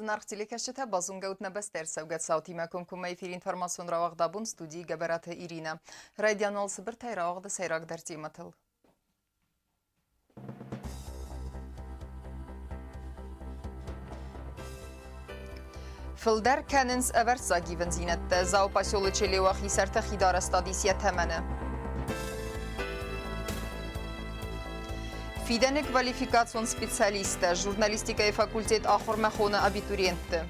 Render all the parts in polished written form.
Зынаргъ телекӕсджытӕ, базонгӕ ут нӕ бӕстӕ ӕрцӕугӕ цаутимӕ комкоммӕ эфиры информацион рауагъд абон студийы Гӕбӕраты Иринӕ. Райдиан уал цыбыртӕй рауагъды сӕйрагдӕр темӕтыл. Фылдӕр кӕнынц ӕвӕрццаг ивындзинӕдтӕ. Дзауы поселочы Леуахи сӕрты хидарӕзтад ис йӕ тӕмӕны. Фидӕны квалификацион специалисттӕ, журналистикӕйы факультет ахуырмӕ хоны абитуриентты.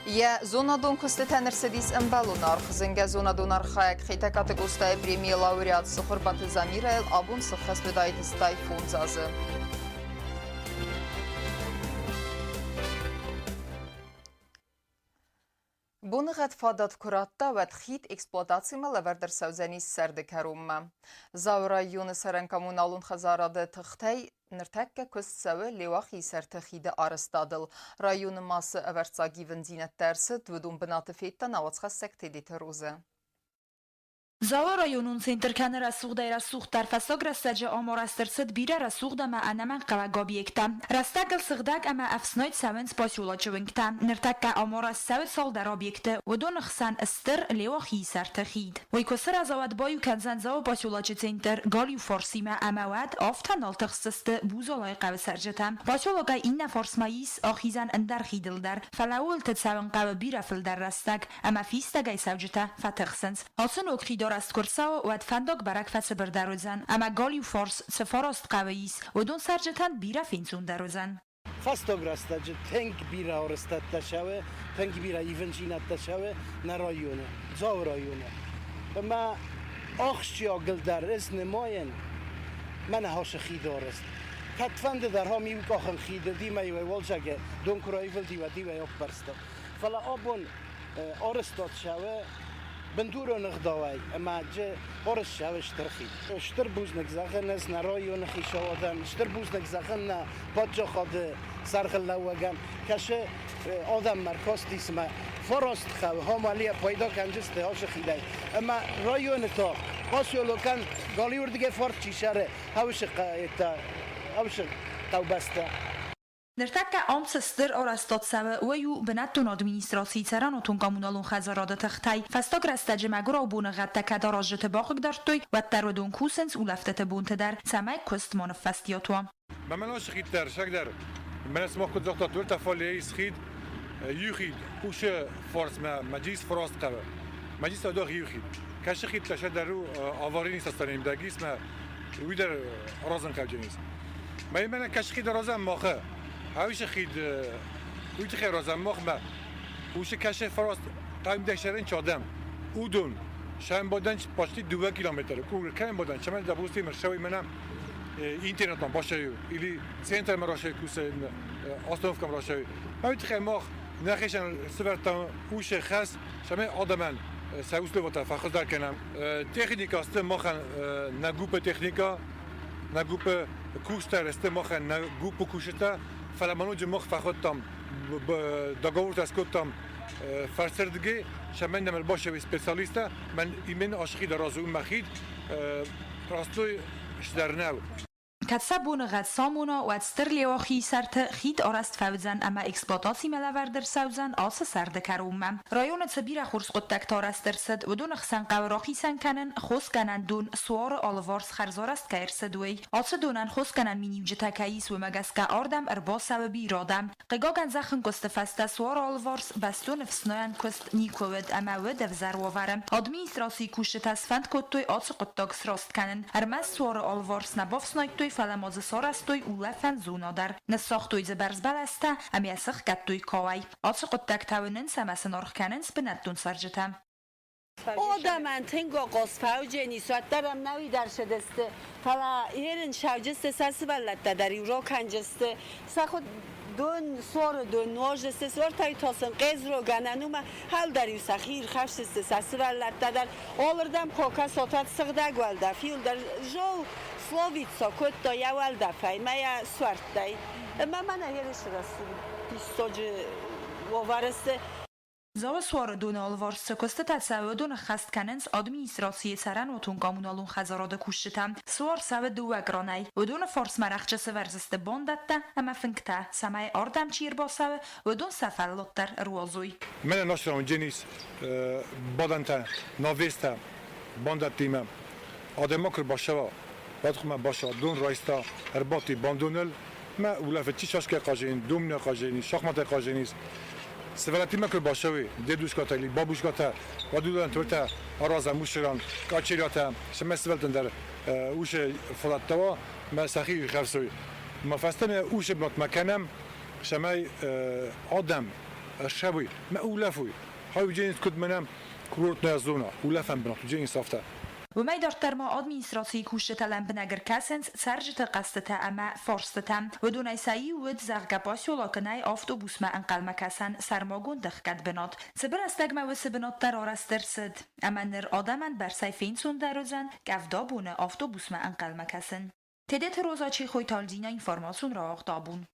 Йӕ зонадон куыстытӕн ӕрцыдис ӕмбӕлон аргъ. Зынгӕ зонадон архайӕг Хетӕгкаты Къостайы премийы лауреат Цыхуырбаты Замирӕйыл абон сыххӕст уыдаид 85 азы. Боныгъӕд фадат куы радта, уӕд хид эксплуатацимӕ лӕвӕрд ӕрцӕудзӕнис сӕрды кӕронмӕ. Дзауы районы цӕрӕн коммуналон хӕдзарады тыхтӕй ныртӕккӕ куыст цӕуы Леуахийы сӕрты хиды арӕзтадыл. Районы ма цы ӕвӕрццаг ивындзинӕдтӕ ӕрцыд, уыдон бынаты федта науӕдзхӕссӕг Тедеты Розӕ. Дзауы районон центр кӕны рӕсугъдӕй рӕсугъддӕр фӕстаг рӕстӕджы ӕмарӕзт ӕрцыд бирӕ рӕсугъд ӕмӕ ӕнӕмӕнгхъӕуӕг объекттӕ. Рӕстӕгыл сыгъдӕг ӕмӕ ӕфснайд цӕуынц поселочы уынгтӕ. Ныртӕккӕ ӕмарӕзт цӕуы цалдӕр объекты, уыдоны хсӕн стыр Леуахийы сӕрты хид. Уый куы сырӕза, уӕд баиу кӕндзӕн Дзауы поселочы центр галиу фарсимӕ ӕмӕ уӕд афтӕ нал тыхсдзысты Бузалайы хъӕуы цӕрджытӕ. Поселокӕй иннӕ фарсмӕ ис ахизӕн ӕндӕр хидыл дӕр, фӕлӕ ууылты цӕуын хъӕуы бирӕ фылдӕр рӕстӕг ӕмӕ фистӕгӕй цӕуджытӕ фӕтыхсынц. Ацы ног хидарӕзт куы рцӕуы, уӕд фӕндаг бӕрӕг фӕцыбырдӕр уыдзӕн, ӕмӕ галиу фарс цы фараст хъӕуы ис, уыдон цӕрджытӕн бирӕ фенцондӕр уыдзӕн. Фӕстаг рӕстӕджы тынг бирӕ арӕзтӕдтӕ цӕуы, тынг бирӕ ивындзинӕдтӕ цӕуы нӕ районы, Дзауы районы. Ӕмӕ ахсджиагыл дӕр ӕз нымайын мӕнӕ ацы хиды арӕзт. Кӕдфӕнды дӕр ам иу къахын хиды димӕ-иу уалдзӕгы дон куы раивылди, уӕд-иу ӕй аппӕрста. Фӕлӕ абон арӕзтад цӕуы бындурон ӕгъдауӕй ӕмӕ дзы арӕзт цӕуы стыр хид. Стыр бузныг зӕгъын ӕз нӕ районы хицауадӕн, стыр бузныг зӕгъын нӕ паддзахады сӕргълӕууӕгӕн, кӕцы адӕммӕ ӕркастис ӕмӕ фараст хъӕуы Хамалийӕ пайда кӕнджысты ацы хидӕй. Ӕмӕ районы та поселокӕн галиуырдыгӕй фарс чи цӕры, уыцы хъӕубӕстӕ. Ныртӕккӕ ам цы стыр арӕзтад цӕуы, уый у бынӕттон администрацийы цӕрӕнуатон-коммуналон хӕдзарады тыхтӕй. Фӕстаг рӕстӕджы мӕгуырау боныгъӕдтӕ кӕд аразджыты бахъыгдардтой, уӕддӕр уыдон кусынц улӕфтыты бонты дӕр, цӕмӕй куыст ма ныффӕстиат уа. Мӕнӕ схид дӕр, сӕгдӕр. Мӕнӕ сымах куыд загътат, уӕртӕ фалейы схид, иу хид, кусы фарсмӕ Маджис фараст хъӕуы. Маджис адаг иу хид. Кӕсы хид лӕсӕ дӕр у аварийный состояние дагисмӕ, уый дӕр аразын хъӕуджынис. Мӕ кӕсы хид аразӕм махы. Хаусы хид уый тыххӕй аразӕм махмӕ. Уыцы кӕсы фараст хъӕумдӕсӕрӕн чадӕм. Уыдон сӕмбӕлдӕн почти 2 километры. Кӕмбӕлдӕн, чемӕн допустим, ршӕуй мӕнӕ интернетом башаю или центрмӕ рашаю кусы остановкам рашаю. Уый тыххӕй мах нӕхицӕн сывӕрдтам уыцы хӕс, цӕмӕй адӕмӕн сӕ условиятӕ фӕхуыздӕр кӕнӕм. Техника сты махӕн нӕ группа техника, нӕ группа кустӕр сты махӕн нӕ группа кусджытӕ, фӕлӕ ма ноджы мах фӕхуыдтам, договортӕ скодтам фӕрсырдыгӕй, цӕмӕй нӕм ӕрбацӕуой специалисттӕ, мӕн именно ацы хид аразы мӕ хид простой сдӕр нӕу. Кӕд сӕ боныгъӕд самона, уӕд Стыр Леуахийы сӕрты хид арӕзт фӕуыдзӕн ӕмӕ эксплуатацимӕ лӕвӕрд ӕрцӕудзӕн ацы сӕрды кӕронмӕ. Районы цы бирӕ хорз хъуыддӕгтӕ арӕзт ӕрцыд, уыдоны хсӕн хъӕуы рахицӕн кӕнын хосгӕнӕн дон Суары алыварс хӕрзарӕзт кӕй ӕрцыд, уый. Ацы донӕн хосгӕнӕн миниуджытӕ кӕй ис, уымӕ гӕсгӕ ардӕм ӕрбацӕуы бирӕ адӕм. Хъыгагӕн, зӕххынкъуысты фӕстӕ Суары алыварс бӕстон ӕфснайӕн куыст никуы уыд ӕмӕ уыд ӕвзӕр уавӕры. Администрацийы кусджытӕ сфӕнд кодтой ацы хъуыддаг сраст кӕнын. Ӕрмӕст Суары алыварс нӕ бафснайдтой, фӕлӕ ма дзы сарӕзтой улӕфӕн зона дӕр. Ныссагътой дзы бӕрз бӕлӕстӕ ӕмӕ йӕ сыхгӕдтой кауӕй. Ацы хъуыддӕгтӕ уынынц ӕмӕ сын аргъ кӕнынц бынӕттон цӕрджытӕ. Одамӕн тынг охъос фӕуджени, суӕддӕр ӕм нӕуи дӕр сӕдӕсты, фӕлӕ ерын сауджысты сӕ сывӕллӕттӕ дӕр иу рокӕнджысты, сӕ худ дон соры дон нуазджысты, сортӕй тосын къезрогӕнӕн уымӕ хӕлдӕр-иу сӕхи ирхӕфсысты сӕ сывӕллӕттӕ дӕр. Олырдӕм кока сотат сыгъдӕг уӕлдӕф, иуылдӕр зол словицо кодта йӕ уӕлдӕфӕй мӕ йӕ суӕрттӕй. Ӕмӕ мӕнӕ ерысы рӕсугъд пистоджы уавӕры сты. Дзауы суары доны алыварс цы куыстытӕ цӕуы, уыдон ӕххӕст кӕнынц администрацийы цӕрӕнуатон-коммуналон хӕдзарады кусджытӕ. Суар цӕуы дыууӕ кранӕй. Уыдоны фарсмӕ рӕхджы сӕвӕрдзысты бандӕттӕ ӕмӕ фынгтӕ, цӕмӕй ардӕм чи ӕрбацӕуы, уыдон сӕ фӕллад дӕр ӕруадзой. Мӕнӕ насрон Денис бадӕнтӕ, навестӕ бандӕттимӕ. Адӕймаг куы рбацӕуа, уӕд хъуамӕ бацӕуа дон райста, ӕрбадти бандоныл мӕ улӕфыд чи чашкӕ хъазын, домнӕ хъазын, шахматтӕ хъазын. Сывӕллӕттимӕ куы рбацӕуой, дедушкатӕ или бабушкатӕ, уӕд уыдонӕн туртӕ аразӕм усыран, къачелятӕ, цӕмӕй сывӕллӕттӕн дӕр усы фадӕттӕ уа, мӕ сӕхи ирхӕфсой. Ма фӕстӕмӕ усы бынатмӕ кӕнӕм, цӕмӕй адӕм ссӕуой мӕ улӕфой. Хай куыд мӕнӕ курортная зона, улӕфӕн бынат уыдзӕнис афтӕ. Уымӕй дарддӕр ма администрацийы кусджытӕ лӕмбынӕг ӕркӕсынц цӕрджыты хъӕстытӕ ӕмӕ фарстытӕм. Уыдонӕй сӕ иу уыд, зӕгъгӕ, поселокы нӕй автобусмӕ ӕнхъӕлмӕ кӕсӕн сӕрмагонд ӕхгӕд бынат. Цыбыр рӕстӕгмӕ уыцы бынат дӕр арӕзт ӕрцыд. Ӕмӕ ныр адӕмӕн бӕрцӕй фенцондӕр уыдзӕн къӕвда боны автобусмӕ ӕнхъӕлмӕ кӕсын. Тедеты Роза Чехойты Альдина информацион рауагъд абон.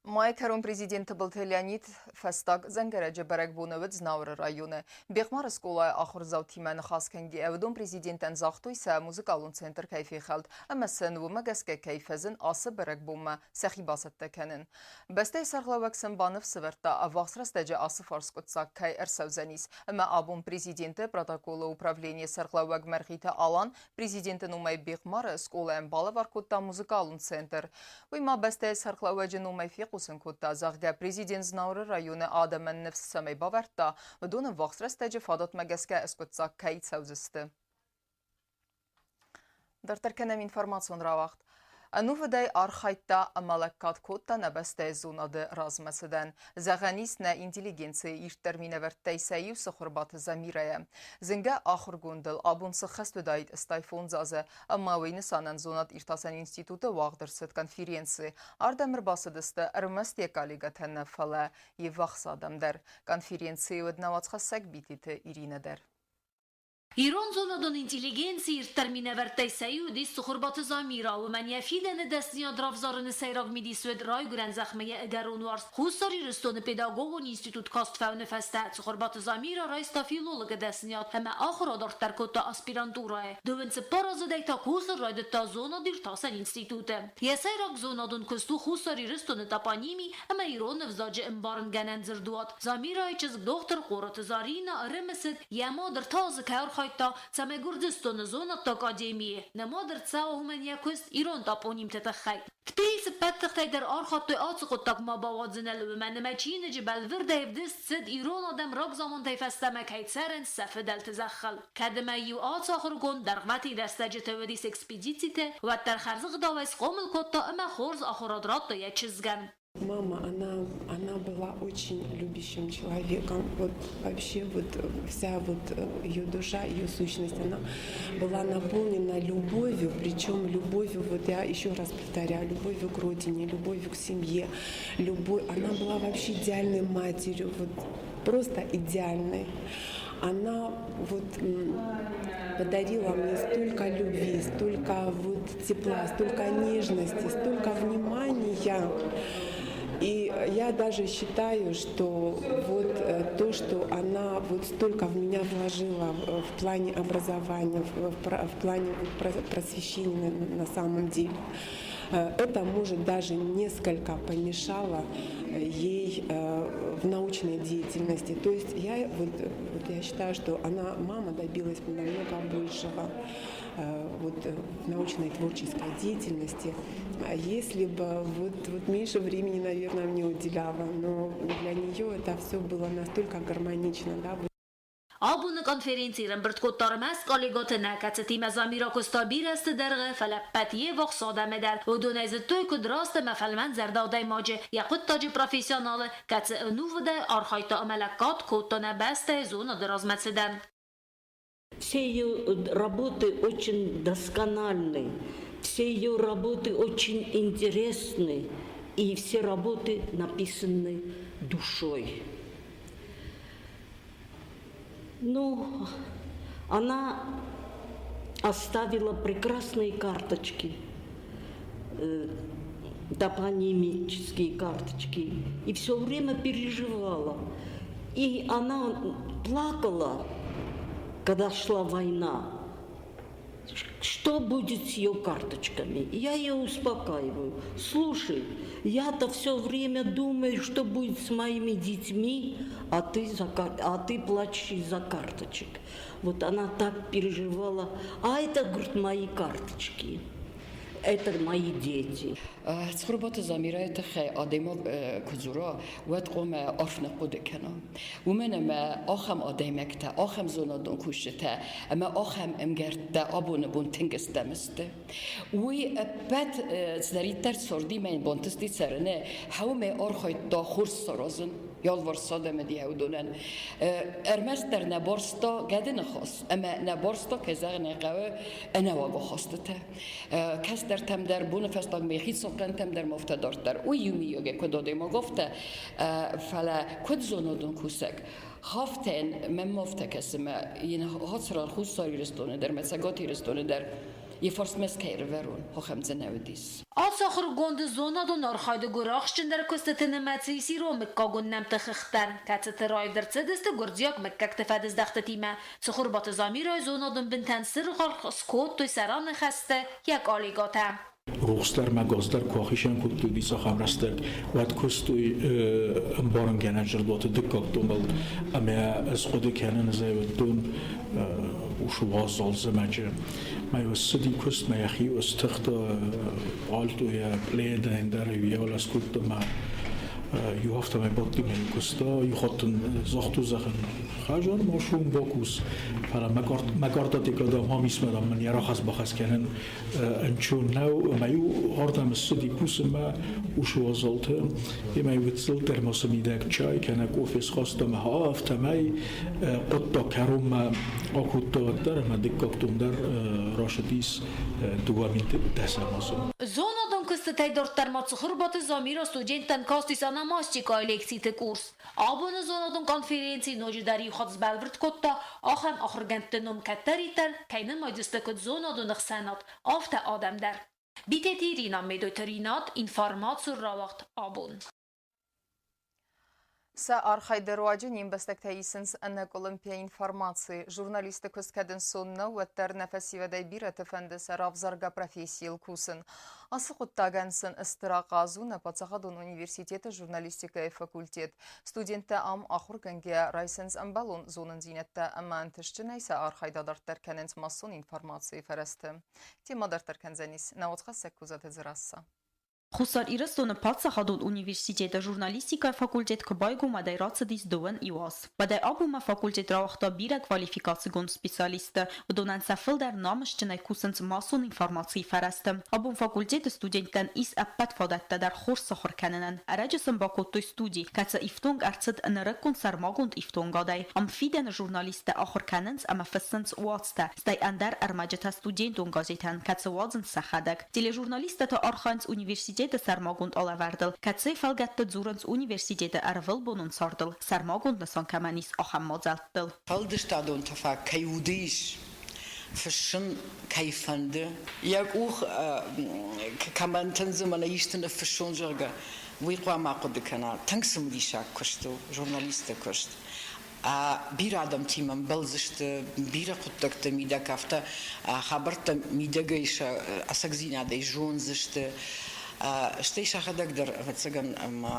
Майы кӕрон президент Тыбылты Леонид фӕстаг дзӕнгӕрӕджы бӕрӕгбоны уыд Знауыры районы. Бехъмары скъолайы ахуырдзаутимӕ ныхас кӕнгӕйӕ уыдон президентӕн загътой, сӕ музыкалон центр кӕй фехӕлд ӕмӕ сын уымӕ гӕсгӕ кӕй фӕзын ацы бӕрӕгбонмӕ сӕхи бацӕттӕ кӕнын. Бӕстӕйы сӕргълӕууӕг сын баныфс ӕвӕрдта, ӕввахс рӕстӕджы ацы фарс скъуыддзаг кӕй ӕрцӕудзӕнис ӕмӕ абон президенты протоколы управленийы сӕргълӕууӕг Мӕргъиты Алан Президенты номӕй Бехъмары скъолайӕн балӕвар кодта музыкалон центр. Уый ма бӕстӕйы сӕргълӕууӕджы номӕй фехъусын кодта, зӕгъгӕ, президент Знауыры районы адӕмӕн ныфс цӕмӕй бавӕрдта, уыдон ӕввахс рӕстӕджы фадатмӕ гӕсгӕ ӕскъуыддзаг кӕй цӕудзысты. Дарддӕр кӕнӕм информацион рауагъд. Ӕнувыдӕй архайдта ӕмӕ лӕггад кодта нӕ бӕстӕйы зонады размӕцыдӕн. Зӕгъӕн ис, нӕ интеллигенцийы ирддӕр минӕвӕрттӕй сӕ иу Цыхуырбаты Замирӕйӕ. Зынгӕ ахуыргондыл абон цы хӕст уыдаид 85 азы, ӕмӕ уый нысанӕн зонад-иртасӕн институты уагъд ӕрцыд конференци. Ардӕм ӕрбацыдысты ӕрмӕст йӕ коллегӕтӕ нӕ, фӕлӕ йе ввахс адӕм дӕр. Конференцийы уыд нӕ уацхӕссӕг Битеты Иринӕ дӕр. Ирон зонадон интеллигенцийы ирддӕр минӕвӕрттӕй сӕ иу уыдис Цыхуырбаты Замирӕ. Уымӕн йӕ фидӕны дӕсныйад равзарыны сӕйраг мидис уыд райгуырӕн зӕхмӕ йӕ ӕгӕрон уарзт. Хуссар Ирыстоны педагогон институт каст фӕуыны фӕстӕ Цыхуырбаты Замирӕ райста филологы дӕсныйад ӕмӕ ахуыр адарддӕр кодта аспирантурӕйы. Дыууын цыппар азыдӕй та кусын райдыдта зонад-иртасӕн институты. Йӕ сӕйраг зонадон куыст у Хуссар Ирыстоны топоними ӕмӕ ирон ӕвзаджы ӕмбарынгӕнӕн дзырдуат. Замирӕйы чызг дохтыр Хъороты Заринӕ ӕрымысыд, йӕ мад ӕртӕ азы кӕй архайдта, цӕмӕй Гуырдзыстоны зонӕдты академийы нымад ӕрцӕуа уымӕн йӕ куыст ирон топонимты тыххӕй. Тбилисы ӕппӕт тыхтӕй дӕр архайдтой ацы хъуыддагмӕ бауадзыныл, уымӕн ӕмӕ чиныджы бӕлвырдӕй ӕвдыст цыд, ирон адӕм рагзамантӕй фӕстӕмӕ кӕй цӕрынц сӕ фыдӕлты зӕххыл. Кӕд ӕмӕ-иу ацы ахуыргонд дӕргъвӕтин рӕстӕджыты уыдис экспедициты, уӕддӕр хӕрзӕгъдауӕй схъомыл кодта ӕмӕ хорз ахуырад радта йӕ чызгӕн. Мама, она была очень любящим человеком. Вот вообще вот вся вот ее душа, ее сущность, она была наполнена любовью, причем любовью, вот я еще раз повторяю, любовью к родине, любовью к семье, любовь, она была вообще идеальной матерью, вот просто идеальной. Она вот подарила мне столько любви, столько вот тепла, столько нежности, столько внимания. И я даже считаю, что вот то, что она вот столько в меня вложила в плане образования, в плане просвещения на самом деле, это, может, даже несколько помешало ей в научной деятельности. То есть я, вот, вот я считаю, что она, мама, добилась намного большего вот, в научной творческой деятельности, если бы вот меньше времени, наверное, мне уделяла. Но для нее это все было настолько гармонично. Да? Абоны конференцийы ӕрӕмбырд кодта ӕрмӕст коллегӕты нӕ, кӕцытимӕ Замирӕ куыста бирӕ азты дӕргъы, фӕлӕ ӕппӕт йе ввахс адӕмы дӕр. Уыдонӕй зыдтой, куыд раст ӕмӕ фӕлмӕнзӕрдӕ адӕймаджы, йӕ хъуыддаджы профессионалы, кӕцы ӕнувыдӕй архайдта ӕмӕ лӕггад кодта нӕ бӕстӕйы зонады размӕцыдӕн. Все ее работы очень доскональны, все ее работы очень интересны, и все работы написаны душой. Ну, она оставила прекрасные карточки. топонимические карточки. И все время переживала. И она плакала, когда шла война. Что будет с ее карточками? Я ее успокаиваю. Слушай, я-то все время думаю, что будет с моими детьми, а ты плачешь из-за карточек. Вот она так переживала. А это, говорит, мои карточки. Это мои дети. Цхуырбаты Замирӕйы тыххӕй адӕймаг куы дзура, уӕд хъуамӕ арф ныхъхъуыды кӕна. Уымӕн ӕмӕ ахӕм адӕймӕгтӕ, ахӕм зонадон кусджытӕ ӕмӕ ахӕм ӕмгӕрттӕ абоны бон тынг стӕм сты. Уый ӕппӕт цыдӕриддӕр цардимӕ йын бантысти цӕрыны, хӕуымӕ архайдта хорз саразын ялварс адӕмы диаудонӕн. Ӕрмӕстдӕр нӕ барста гӕды ныхас ӕмӕ нӕ барста, кӕй зӕгъын ӕй хъӕуы, ӕнӕуаг ахастытӕ. Кӕстӕртӕм дӕр, боны фӕстагмӕ хицӕнтӕм дӕр ма афтӕ дарддӕр. Уый иумийагӕй куыд адӕймаг афтӕ, фӕлӕ куыд зонадон кусӕг, хафтӕн мӕм афтӕ кӕсы, мӕ йын хацыран Хуссар Ирыстоны дӕр, мӕ Цӕгат Ирыстоны дӕр йе фарсмӕ кӕй ӕрывӕрон, ахӕм дзы нӕ уыдис. Ацы ахуыргонды зонадон архайды гуырахстджындӕр куыстыты нымӕцы ис ирон мыггагон нӕмтты хыгъдтӕ, кӕцыты раивд ӕрцыдысты гуырдзиаг мыггӕгты фӕдыздӕхтытимӕ. Цыхуырбаты Замирайы зонадон бынтӕн цыргъ скодтой сӕ раныхӕсты йӕ къалигатӕ. Рухсдӕр ӕмӕ газдӕр куы ахицӕн кодтой уыди ахӕм рӕстӕг, уӕд куыстой ӕмбарынгӕнӕн зӕрдуаты дыккаг томыл ӕмӕ ӕз хъуыды кӕнын, ӕз ӕй уыдтон уыцы уазал зымӕджы. Мӕ ссыди куыстмӕ йӕхи стыхта пъалтойӕ, пледӕй, ӕндӕр йӕ скодта мӕ иу афтӕмӕй бадти мӕ куыста, иу хатт ын загътон, зӕгъын, хӕдзар ма сом бакус, фӕлӕ мӕ картотекӕ дам ам ис, мӕ дам мын йӕ рахӕц-бахӕц кӕнын ӕнцон нӕу, ӕмӕ-иу ардӕм ссыди кусынмӕ уыцы уазалты, ӕмӕ-иу гыццыл термосы мидӕг чай кӕнӕ кофе схаста ӕмӕ афтӕмӕй хъуыддаг кӕронмӕ акодта уӕддӕр ӕмӕ дыккаг дон дӕр рацыдис 2010 азы. Зонадон куыстытӕй дарддӕр ма Цыхуырбаты Замира студенттӕн кастис ономастикӕйы лекциты курс. Абоны зонадон конференци ноджыдӕр иу хатт сбӕлвырд кодта, ахӕм ахуыргӕндты ном кӕддӕриддӕр кӕй нымайдзысты куыд зонадон ӕхсӕнад, афтӕ адӕм дӕр. Битеты Ирина, Медойты Ринат, информацион рауагъд абон. Сӕ архайды руаджы не мбӕстӕгтӕ исынц ӕнӕкъуылымпыйӕ информаци. Журналистты куыст кӕд ӕнцон нӕу, уӕддӕр нӕ фӕсивӕдӕй бирӕты фӕнды сӕ равзаргӕ профессийыл кусын. Ацы хъуыддагӕн сын стыр ахъаз у нӕ паддзахадон университеты журналистикӕйы факультет. Студенттӕ ам ахуыргӕнгӕйӕ райсынц ӕмбӕлон зонындзинӕдтӕ ӕмӕ ӕнтыстджынӕй сӕ архайд адарддӕр кӕнынц массон информацийы фӕрӕзты. Темӕ дарддӕр кӕндзӕнис нӕ уацхӕссӕг Козаты Дзерасса. Хуссар Ирыстоны паддзахадон университеты журналистикӕйы факультет куы байгом, уӕдӕй рацыдис дыууын иу аз. Уӕдӕй абонмӕ факультет рауагъта бирӕ квалификацигонд специалистты. Уыдонӕн сӕ фылдӕр намысджынӕй кусынц массон информацийы фӕрӕзты. Абон факультеты студенттӕн ис ӕппӕт фадӕттӕ дӕр хорз сахуыр кӕнынӕн. Ӕрӕджы сын бакодтой студи, кӕцы ифтонг ӕрцыд нырыккон сӕрмагонд ифтонгадӕй. Ам фидӕны журналисттӕ ахуыр кӕнынц ӕмӕ фыссынц уацтӕ, стӕй ӕндӕр ӕрмӕджытӕ студентон газетӕн, кӕцы уадзынц сӕхӕдӕг. Тележурналисттӕ та архайынц университеты сӕрмагонд алӕвӕрдыл, кӕцыйы фӕлгӕтты дзурынц университеты ӕрвылбонон цардыл, сӕрмагонд нысан кӕмӕн ис, ахӕм мадзӕлттыл. Фӕлдыстадон тӕфаг кӕй уды ис, фыссын кӕй фӕнды, йӕ къух кӕмӕн тындзы, мӕнӕ исты ныффыссон, зӕгъгӕ, уый хъуамӕ хъуыды кӕна. Тынг цымыдисаг куыст у журналисты куыст. Бирӕ адӕмтимӕ ӕмбӕлдзысты, бирӕ хъуыддӕгты мидӕг афтӕ хабӕрттӕ мидӕгӕй сӕ ӕцӕгдзинадӕй зондзысты. Стӕй сӕхӕдӕг дӕр, ӕвӕццӕгӕн, ӕмӕ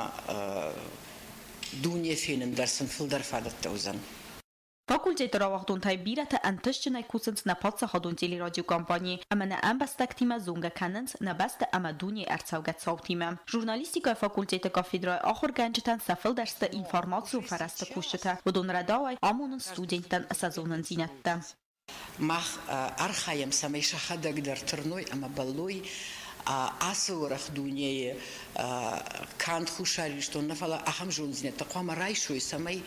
дуне фенын дӕр сын фылдӕр фадӕттӕ уыдзӕн. Факультеты рауагъдонтӕй бирӕтӕ ӕнтыстджынӕй кусынц нӕ паддзахадон телерадиокомпанийы ӕмӕ нӕ ӕмбӕстӕгтимӕ зонгӕ кӕнынц нӕ бӕстӕ ӕмӕ дунейы ӕрцӕугӕ цаутимӕ. Журналистикӕйы факультеты кафедрӕйы ахуыргӕнджытӕн сӕ фылдӕр сты информацион фӕрӕзты кусджытӕ. Уыдон рӕдауӕй амонынц студенттӕн сӕ зонындзинӕдтӕ. Мах архайӕм, цӕмӕй сӕхӕдӕг дӕр тырной ӕмӕ бӕллой ацы уӕрӕх дунейы канд Хуссар Ирыстон нӕ, фӕлӕ ахӕм зонддзинӕдтӕ хъуамӕ райсой, цӕмӕй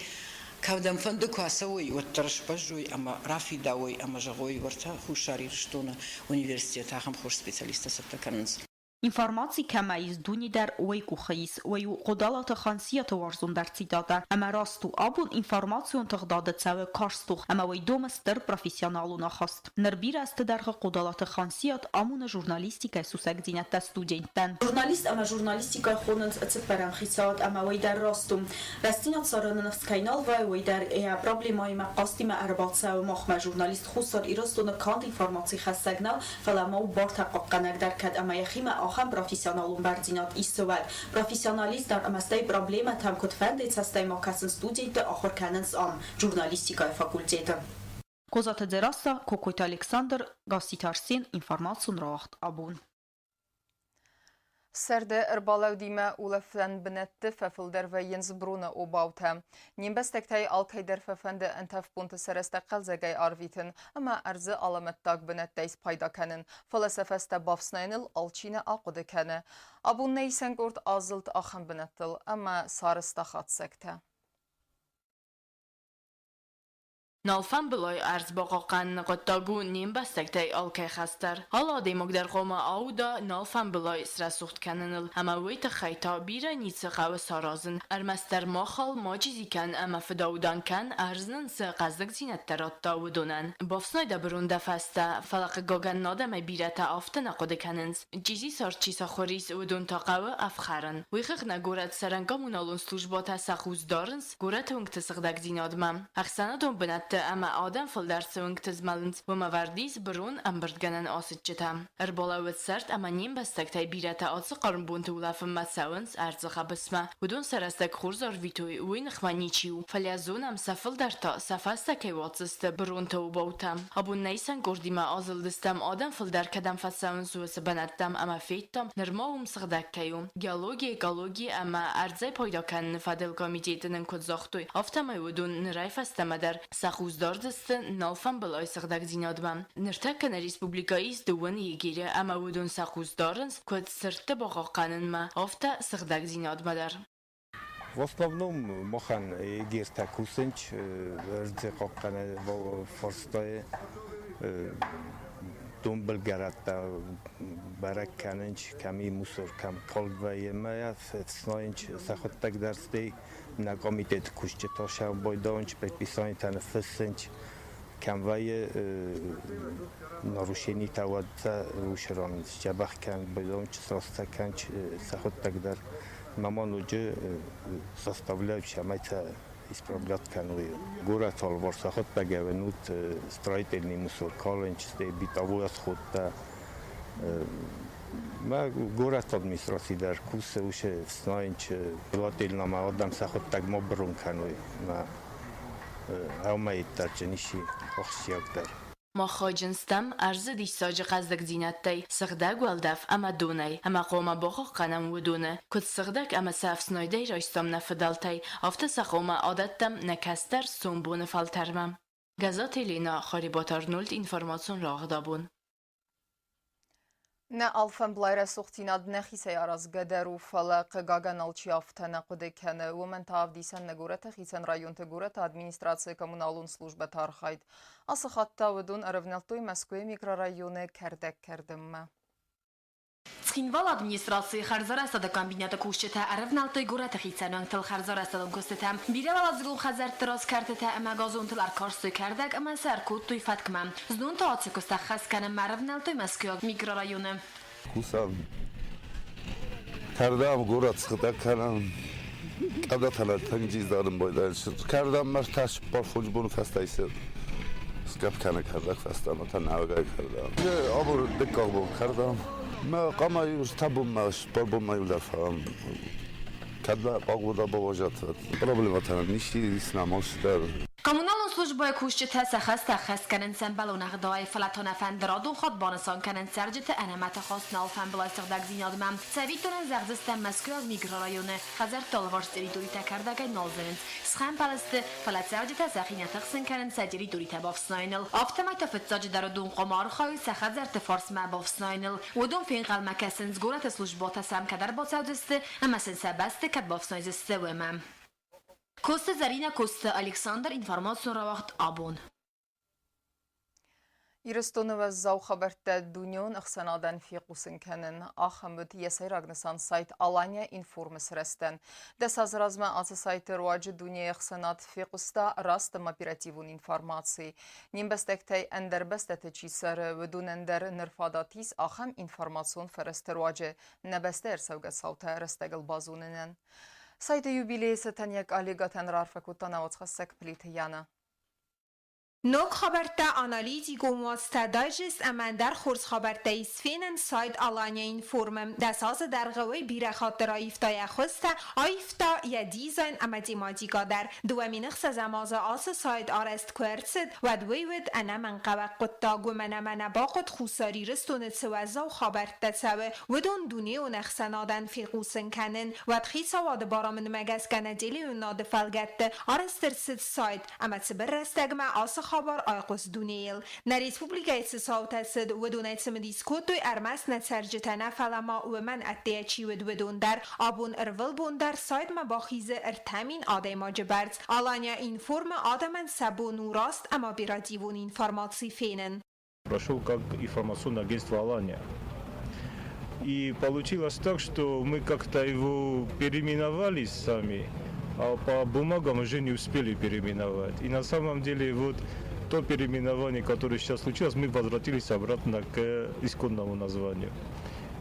кӕдӕмфӕнды куы ацӕуой, уӕддӕр сбӕззой ӕмӕ рафидауой ӕмӕ зӕгъой, уӕртӕ Хуссар Ирыстоны университеты ахӕм хорз специалисттӕ цӕттӕ кӕнынц. Информаци кӕмӕ ис, дуне дӕр уый къухы ис. Уый у Хъодалаты Хансиаты уарзондӕр цитатӕ. Ӕмӕ раст у, абон информацион тыгъдады цӕуы карз тох, ӕмӕ уый домы стыр профессионалон ахаст. Ныр бирӕ азты дӕргъы Хъодалаты Хансиат амоны журналистикӕйы сусӕгдзинӕдтӕ студенттӕн. Журналист ӕмӕ журналистикӕ хонынц цыппӕрӕм хицауад ӕмӕ уый дӕр раст у. Рӕстдзинад цӕрыны ныфс кӕй нал вӕййы, уый дӕр йӕ проблемӕимӕ хъастимӕ ӕрбацӕуы махмӕ. Журналист Хуссар Ирыстоны канд информацихӕссӕг нӕу, фӕлӕ ма у бартӕ хъахъхъӕнӕг дӕр, кӕд ӕмӕ йӕхимӕ ахӕм профессионалон бӕрндзинад исы, уӕд. Профессионалист дӕр ӕмӕ стӕй проблемӕтӕм куыдфӕндыйы цӕстӕй ма кӕсын студентты ахуыр кӕнынц ам, журналистикӕйы факультеты. Козаты Дзерассӕ, Кокойты Александр, Гасситы Арсен, информацион рауагъд абон. Сӕрды ӕрбалӕудимӕ улӕфӕн бынӕтты фӕфылдӕр вӕййынц броны обаутӕ. Не мбӕстӕгтӕй алкӕйдӕр фӕфӕнды ӕнтӕф бонты сӕ рӕстӕг хъӕлдзӕгӕй арвитын ӕмӕ ӕрдзы алӕмӕттаг бынӕттӕй спайда кӕнын, фӕлӕ сӕ фӕстӕ бафснайыныл алчи нӕ ахъуыды кӕны. Абон нӕ исӕн къорд азылд ахӕм бынӕттыл ӕмӕ сарӕзта хатдзӕгтӕ. Налфамбылай ӕрдз бахъахъхъӕныны хъуыддаг у не мбӕстӕгтӕй алкӕй хӕс дӕр. Алы адӕймаг дӕр хъуамӕ ауда налфамбылай срӕсугъд кӕныныл, ӕмӕ уый тыххӕй та бирӕ ницы хъӕуы саразын. Ӕрмӕстдӕр махал ма чъизи кӕн ӕмӕ фыдаудӕн кӕн, ӕрдз нын цы хъӕздыгдзинӕдтӕ радта, уыдонӕн. Бафснай дӕ бырон дӕ фӕстӕ, фӕлӕ хъыгагӕн адӕмӕй бирӕтӕ афтӕ нӕ хъуыды кӕнынц. Чъизи цард чи сахуыр ис, уыдон та хъӕуы ӕфхӕрын. Уый хыгъд нӕ горӕт цӕрӕн коммуналон службӕтӕ сӕ хъус дарынц, горӕты уынгты сыгъдӕгдзинадмӕ. Ӕхсӕнадон бынӕтты ӕмӕ адӕм фылдӕр цы уынгты змӕлынц, уым ӕвӕрд ис бырон ӕмбырдгӕнӕн асыччытӕ. Ӕрбалӕууыд сӕрд ӕмӕ не мбӕстӕгтӕй бирӕтӕ ацы хъарм бонты улӕфынмӕ цӕуынц ӕрдзы хъӕбысмӕ. Уыдон сӕ рӕстӕг хорз ӕрвитой, уый ныхмӕ ничи у. Фӕлӕ зонӕм, сӕ фылдӕр та сӕ фӕстӕ кӕй уадздзысты быронты обаутӕ. Абон нӕ исӕн къордимӕ азылдыстӕм, адӕм фылдӕр кӕдӕм фӕцӕуынц, уыцы бынӕттӕм ӕмӕ федтам, нырма уым сыгъдӕг кӕй у. Геологи, экологи ӕмӕ ӕрдзӕй пайда кӕныны фӕдыл комитеты нын куыд загътой, афтӕмӕй уыдон нырӕй фӕстӕмӕ дӕр сӕ хъус дардзысты нал фӕмбӕлой сыгъдӕгдзинадмӕ. Ныртӕккӕ нӕ республикӕйы ис дыууын егеры ӕмӕ уыдон сӕ хъус дарынц куыд сырдты бахъахъхъӕнынмӕ, афтӕ сыгъдӕгдзинадмӕ дӕр. В основном махӕн егертӕ кусынц ӕрдзы хъахъхъӕнӕн фарстайы донбылгӕрӕттӕ бӕрӕг кӕнынц, кӕм и мусор, кӕм калд вӕййы ӕмӕ йӕ ӕфснайынц сӕхуыдтӕг дӕр, стӕй нӕ комитеты кусджытӕ сӕм байдауынц, предписанитӕ ныффыссынц, кӕм вӕййы нарушенитӕ, уӕд сӕ уыцы ран сдзӕбӕх кӕнынц, байдауынц, срастӕ кӕнынц сӕхуыдтӕг дӕр. Ма ноджы составляют, цӕмӕй сӕ исправлять кӕной. Горӕты алыварс сӕхуыдтӕг ӕвӕнут строительный мусор калынц, стӕй бытовой отходтӕ. Мӕ горӕты администраци дӕр кусы, уыцы ӕфснайынц желательно ма адӕм сӕхуыдтӕг ма бырон кӕной. Мӕ ӕмӕ дӕр ницы ахсджиагдӕр. Мах хайджын стӕм ӕрдзы диссаджы хъӕздыгдзинӕдтӕй, сыгъдӕг уӕлдӕф ӕмӕ донӕй, ӕмӕ хъуамӕ бахъахъхъӕнӕм уыдоны, куыд сыгъдӕг ӕмӕ сӕ ӕфснайдӕй райстам нӕ фыдӕлтӕй, афтӕ сӕ хъуамӕ адӕттӕм нӕ кӕстӕр сомбоны фӕлтӕрмӕ. Гӕззаты Еленӕ, Харебаты Арнольд, информацион рауагъд абон. Нӕ алфӕмблай рӕсугъддзинад нӕхицӕй аразгӕ дӕр у, фӕлӕ, хъыгагӕн, алчи афтӕ нӕ хъуыды кӕны. Уымӕн та ӕвдисӕн нӕ горӕты хицӕн районты горӕты администрацийы коммуналон службӕты архайд. Ацы хатт та уыдон ӕрӕвнӕлдтой Мӕскуыйы микрорайоны кӕрдӕг кӕрдынмӕ. Цхинвалы администрацийы хӕрзарӕзтады комбинаты кусджытӕ ӕрӕвнӕлдтой горӕты хицӕн уӕнгтыл хӕрзарӕзтадон куыстытӕм. Бирӕуӕладзыгон хӕдзӕртты раз кӕртытӕ ӕмӕ газонтыл ӕркарстой кӕрдӕг ӕмӕ сӕ ӕркодтой фӕткмӕ. Знон та ацы куыст ӕххӕст кӕнынмӕ ӕрӕвнӕлдтой Мӕскуыйаг микрорайоны. Кусӕм, кӕрдӕм горӕт сыгъдӕг кӕнӕм, къадатӕ тынг дарын байдайынц. Кӕрдӕм ма та 45 боны фӕстӕ сгӕпп кӕны кӕрдӕг фӕстӕмӕ та нӕуӕгӕй кӕрдӕм. Абон дыккаг бон кӕрдӕм. Мӕ хъама табунмӕ, цыппар бонмӕ иу дӕр фӕуӕм. Кӕд пъагода бауазат, проблемӕтӕ ничи ис нӕм алцыдӕр. Коммуналон службӕйы кусджытӕ сӕ хӕстӕ ӕххӕст кӕнынц ӕмбӕлон ӕгъдауӕй, фӕлӕ та нӕ фӕнды радон хатт банысан кӕнын цӕрджыты ӕнӕмӕты ахаст нал фӕмбылай сыгъдӕгдзинадмӕ. Цӕвиттонӕн зӕгъдзыстӕм Мӕскуыйаг микрорайоны хӕдзӕртты алыварс территоритӕ кӕрдӕгӕй нал зынынц, схӕмпӕл сты, фӕлӕ цӕрджытӕ сӕхи нӕ тыхсын кӕнынц сӕ территоритӕ бафснайыныл. Афтӕмӕй та фыццаджыдӕр уыдон хъуамӕ архайой сӕ хӕдзӕртты фарсмӕ бафснайыныл. Уыдон фенхъӕлмӕ кӕсынц, горӕты службӕтӕ сӕм кӕд ӕрбацӕудзысты ӕмӕ сын сӕ бӕсты кӕд бафснайдзысты, уымӕ. Коцты Зӕринӕ, Коцты Александр, информацион рауагъд абон. Ирыстоны уӕззау хабӕрттӕ дунеон ӕхсӕнадӕн фехъусын кӕнын. Ахӕм уыд йӕ сӕйраг нысан сайт Алания Информы сырӕзтӕн. 10 азы размӕ ацы сайты руаджы дунейы ӕхсӕнад фехъуыста раст ӕмӕ оперативон информаци. Не мбӕстӕгтӕй ӕндӕр бӕстӕты чи цӕры, уыдонӕн дӕр ныр фадат ис ахӕм информацион фӕрӕзты руаджы нӕ бӕстӕ ӕрцӕугӕ цаутӕ рӕстӕгыл базонынӕн. Сайты юбилейы цытӕн йӕ коллегӕтӕн раарфӕ кодта нӕ уацхӕссӕг Плиты Яна. Ног хабӕрттӕ, аналитикон уацтӕ, дайджест ӕмӕ ӕндӕр хорз хабӕрттӕ ис фенӕн сайт Алания-Информ-ы. 10 азы дӕргъы уый бирӕ хатты раивта йӕ хуызтӕ, аивта йӕ дизайн ӕмӕ тематикӕ дӕр. 2006-ӕм азы ацы сайт арӕзт куы ӕрцыд, уӕд уый уыд ӕнӕмӕнгхъӕуӕг хъуыддаг, уымӕн ӕмӕ нӕ бахъуыд Хуссар Ирыстоны цы уӕззау хабӕрттӕ цӕуы, уыдон дунеон ӕхсӕнадӕн фехъусын кӕнын. Уӕд хицауады барамындмӕ гӕсгӕ нӕ телеуынынады фӕлгӕтты арӕзт ӕрцыд сайт, Ӕмӕ цыбыр рӕстӕгмӕ ацы хабар айхъуыст дунейыл. Нӕ республикӕйы цы цаутӕ цыд, уыдонӕй цымыдис кодтой ӕрмӕст нӕ цӕрджытӕ нӕ, фӕлӕ ма уымӕн ӕддейӕ чи уыд, уыдон дӕр. Абон ӕрвылбон дӕр сайтмӕ бахизы 3000 адӕймаджы бӕрц. Алания Информы адӕмӕн сӕ бон у раст ӕмӕ оперативон информаци фенын. Прошел как информационное агентство «Алания». И получилось так, что мы как-то его переименовали сами, а по бумагам уже не успели переименовать. И на самом деле вот то переименование, которое сейчас случилось, мы возвратились обратно к исконному названию.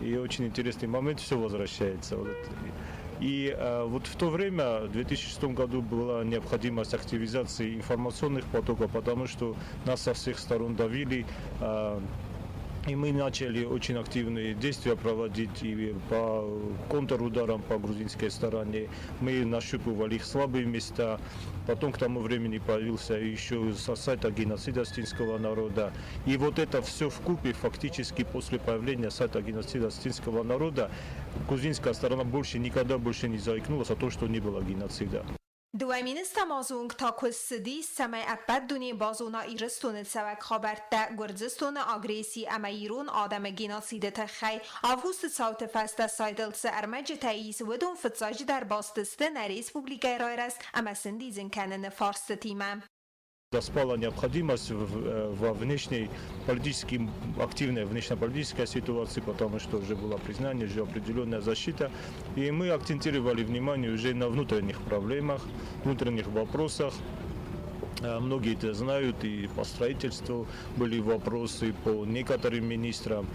И очень интересный момент, все возвращается. Вот. И вот в то время, в 2006 году, была необходимость активизации информационных потоков, потому что нас со всех сторон давили. И мы начали очень активные действия проводить и по контрударам по грузинской стороне. Мы нащупывали их слабые места. Потом к тому времени появился еще сайт геноцида осетинского народа. И вот это все вкупе фактически после появления сайта геноцида осетинского народа грузинская сторона больше никогда больше не заикнулась о том, что не было геноцида. 2000 азы онг та куыст цыдис, цӕмӕй ӕппӕт дуне базона Ирыстоны цӕуӕг хабӕрттӕ Гуырдзыстоны агресси ӕмӕ ирон адӕмы геноциды тыххӕй. Августы цауты фӕстӕ сайтыл цы ӕрмӕджытӕ ис, уыдон фыццаджыдӕр баст сты нӕ республикӕйы райрӕзт ӕмӕ сӕндидзын кӕныны фарстытимӕ. Спала необходимость во внешней политически активной внешнеполитической ситуации, потому что уже было признание, уже определенная защита. И мы акцентировали внимание уже на внутренних проблемах, внутренних вопросах. Многие это знают, и по строительству были вопросы по некоторым министрам.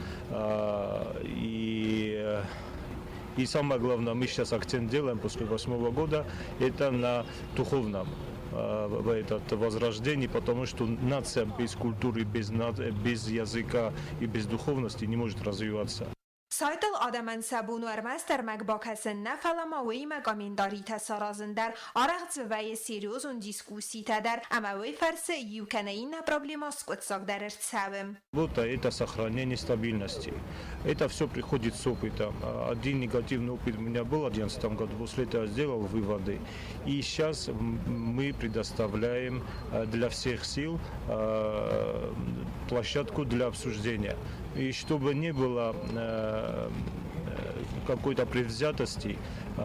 И самое главное, мы сейчас акцент делаем после восьмого года, это на духовном этот возрождении, потому что нация без культуры, без языка и без духовности не может развиваться. Сайтыл адӕмӕн сӕ бон у ӕрмӕст ӕрмӕг бакӕсын нӕ, фӕлӕ ма уыимӕ комментаритӕ саразын дӕр. Арӕх дзы вӕййы серьезон дискусситӕ дӕр, ӕмӕ уый фӕрцы иу кӕнӕ иннӕ проблемӕ скъуыддзаг дӕр ӕрцӕуы. Вот это сохранение стабильности. Это все приходит с опытом. Один негативный опыт у меня был в 2011 году, после этого сделал выводы. И сейчас мы предоставляем для всех сил площадку для обсуждения. И чтобы не было какой-то предвзятости,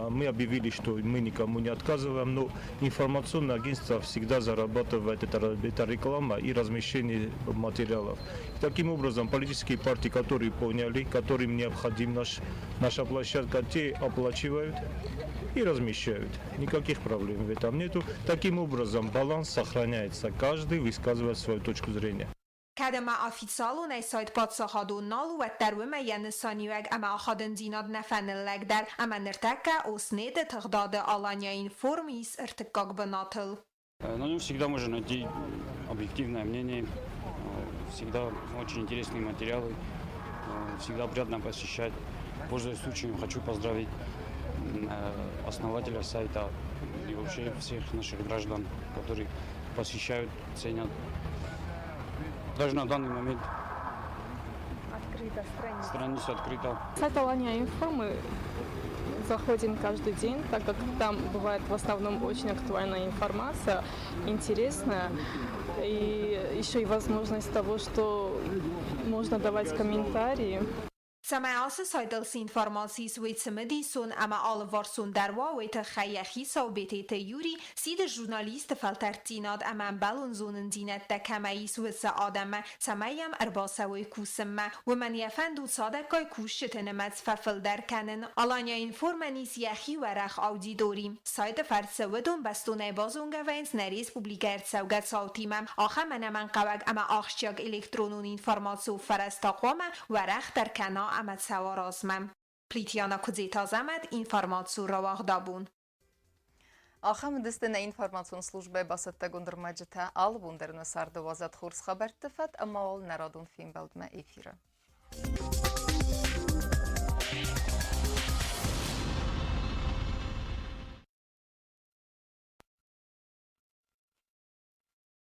мы объявили, что мы никому не отказываем, но информационное агентство всегда зарабатывает это реклама и размещение материалов. Таким образом, политические партии, которые поняли, которым необходим наша площадка, те оплачивают и размещают. Никаких проблем в этом нету. Таким образом, баланс сохраняется. Каждый высказывает свою точку зрения. Кӕд ӕмӕ официалонӕй сайт паддзахадон нал у, уӕддӕр уымӕй йӕ нысаниуӕг ӕмӕ ахадындзинад нӕ фӕныллӕгдӕр, ӕмӕ ныртӕккӕ Оснеты тыгъдады Алания-Информ ис ӕртыккаг бынатыл. На нем всегда можно найти объективное мнение, всегда очень интересные материалы, всегда приятно посещать. Пользуясь случаем, хочу поздравить основателя сайта и вообще всех наших граждан, которые посещают, ценят. Даже на данный момент Открыта страница. Страница открыта. Сайт Алания Информ мы заходим каждый день, так как там бывает в основном очень актуальная информация, интересная. И еще и возможность того, что можно давать комментарии. Цӕмӕй ацы сайтыл цы информаци ис, уый цымыдисон ӕмӕ алыварсон дӕр уа, уый тыххӕй йӕ хицау Бететы Юри сиды журналисты фӕлтӕрддзинад ӕмӕ ӕмбӕлон зонындзинӕдтӕ кӕмӕ ис, уыцы адӕммӕ, цӕмӕй йӕм ӕрбацӕуой кусынмӕ. Уымӕн йӕ фӕнд у цадӕггай кусджыты нымӕц фӕфылдӕр кӕнын. Алания-Информ-ӕн ис йӕхи уӕрӕх аудитори. Сайты фӕрцы уыдон бӕстонӕй базонгӕ вӕййынц нӕ республикӕйы ӕрцӕугӕ цаутимӕ. Ахӕм ӕнӕмӕнгхъӕуӕг ӕмӕ ахсджиаг электронон информацион фӕрӕзтӕ хъуамӕ уӕрӕхдӕр кӕна ӕмӕ цӕуа размӕ. Плитьяна Куыдзеты Азӕмӕт, информацион рауагъдабон. Ахӕм уыдысты нӕ информацион службӕйы бацӕттӕгонд ӕрмӕджытӕ. Алы бон дӕр нӕ царды уадзӕд хорз хабӕртты фӕд ӕмӕ уал нӕ радон фембӕлдмӕ эфиры.